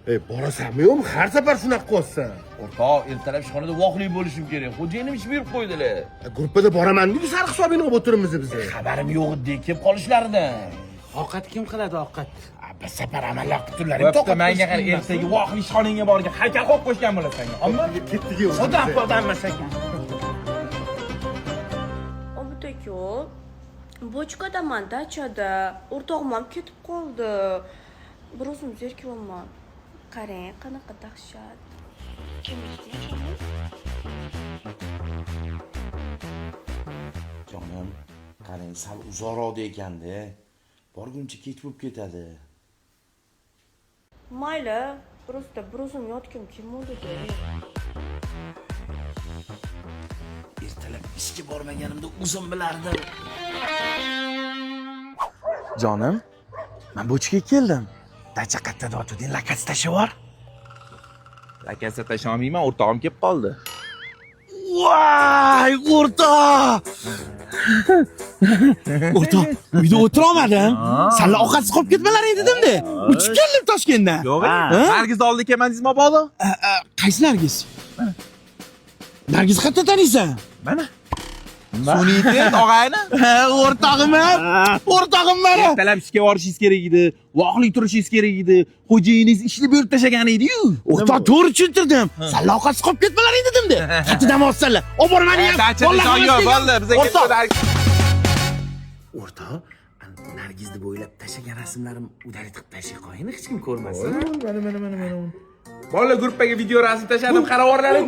Ey, borasanmi yo'qmi? Har safar shunaqa qilyapsan. O'rtoq, ertalab ishxonada voqli bo'lishim kerak. Xo'jayinim ish berib qo'ydilar. Gruppada boraman deb sariq hisobini olib o'tiribmiz biz. Xabarim yo'q edi, kelib qolishlaridan. Ovqat kim qiladi ovqat? Bir safar amallab qildilar. Bo'pti, menga qara, ertaga voqli ishxonangga borgin, haykal qo'yib qo'yishgan bo'lasan. Omma. Ketdik. Odam odam emas ekan. Obid aka, bochkadaman, dachada. O'rtog'im ham ketib qoldi. Bir o'zim zerikyapman. Qarang, qanaqa dahshat. Kelmaydimi jonim? Jonim, qarang, sal uzoqroqda ekanda. Borguncha kech bo'lib ketadi. Mayli, просто bir o'zim yotgim kelmadi-da. Ertalab ishga bormaganimda o'zim bilardim. Jonim, men bochkaga keldim. Dacha qayerda yotuvding? Lakatsi tashlab yubor. Lakasa tasholmayman, o'rtog'im kelib qoldi. Voy, o'rtoq! O'rtoq, uyda o'tirolmadim. Salla ovqatsiz qolib ketmalaring dedim-da. Uchib keldim Toshkentdan. Yo'q, Nargiz oldi kelmadingizmi, mabodo? Qaysi Nargiz? Nargiz qayerda taniysan? Mana. Sun'iy intellekt og'ayni. Ha, o'rtog'im, o'rtog'im mana. Ertalab ishga borishingiz kerak edi, voqli turishingiz kerak edi. Xo'jayiningiz ishni berib tashlagan edi-yu. O'rtoq, to'g'ri tushuntirdim. Salla ovqatsiz qolib ketmalaring dedim-da. Qayerda dam olsanlar? Olib bor mani ham. Dachada joy yo'q, bo'ldi, biza O'rtoq. ketdik. O'rtoq, Nargizni bo'ylab tashlagan rasmlarim udalit qilib tashlay qo'ying, hech kim ko'rmasin. Mana, mana, mana, mana. Bolalar, gruppaga video rasm tashladim, qarab yuborlaring.